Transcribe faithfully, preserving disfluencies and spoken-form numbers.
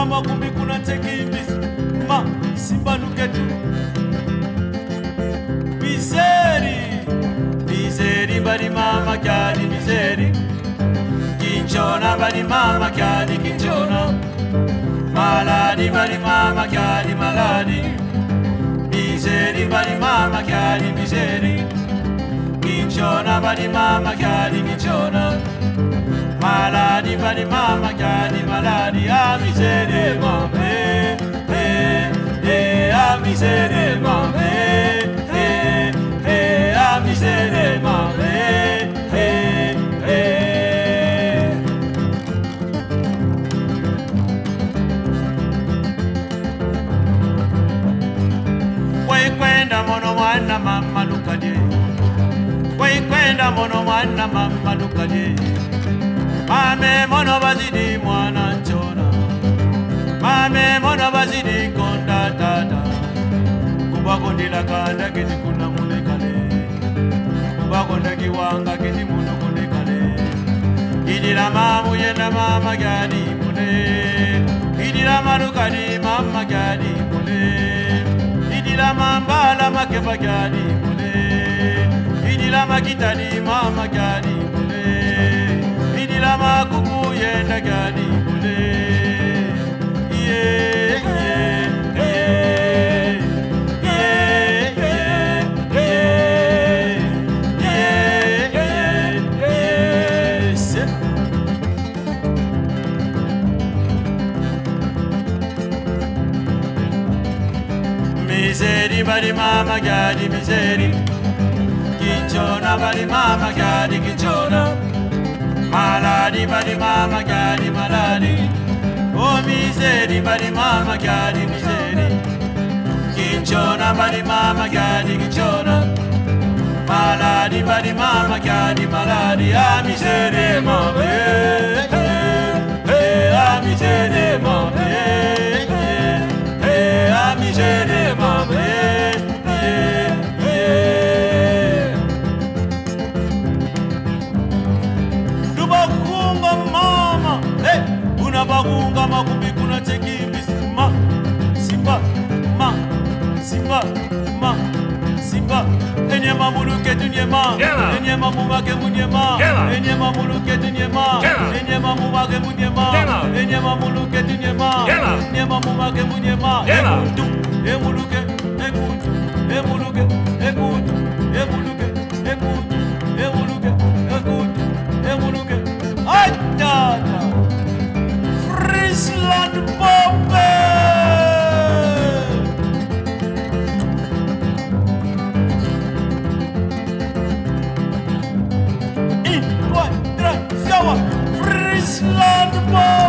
Makumbi kuna teki mbisi, ma, simba nuketu. Mizeri, mizeri mbadi mama kiadi mizeri. Kinchona mbadi mama kiadi kinchona. Maladi mbadi mama kiadi maladi. Mizeri mbadi mama kiadi mizeri. Kinchona mbadi mama kiadi kinchona. Maladi mbadi mama kiadi maladi. A mizeri mame, eh, eh, a mizeri mame, eh, eh, a mizeri mame, eh, eh. Kwe kwenda mono mwana mama lukadie. Kwe kwenda mono mwana mama lukadie. Mame mono bazidi mwana nchona. Mame mono bazidi konda tata. Kuba kondila kanda keti kuna mulekale. Kuba konda kiwanga keti mono konde kale. Idila mamu yenda mama kiadi mune. Idila malukadi mama kiadi mune. Idila mambala makeba kiadi mune. Idila makitadi mama kiadi mune. Idila makuku yenda kiadi mune. Mizeri mbadi mama kiadi mizeri. Kinchona mbadi mama kiadi kinchona. Maladi mbadi mama kiadi maladi. O mizeri mbadi mama kiadi mizeri. Kinchona mbadi mama kiadi kinchona. Maladi mbadi mama kiadi maladi. A mizeri mame, eh, eh, a mizeri mame, eh, eh, a mizeri mame, eh, eh. Lubakunga mama, eh, una bakunga makumbi kuna teki mbisi, ma, simba, ma, simba, ma, simba. Enyema muluketu nyema. Yema. Enyema mumake munyema. Yema. Enyema muluketu nyema. Yema. Enyema mumake munyema. Yema. Enyema muluketu nyema. Yema. Enyema mumake munyema. Yema. Ekuntu, emuluke, ekuntu, emuluke, ekuntu, emuluke. Ekuntu, emuluke, ekuntu, emuluke. Ai, tata. Friesland Pope. In, dua, tres, fiawa. Friesland Pope.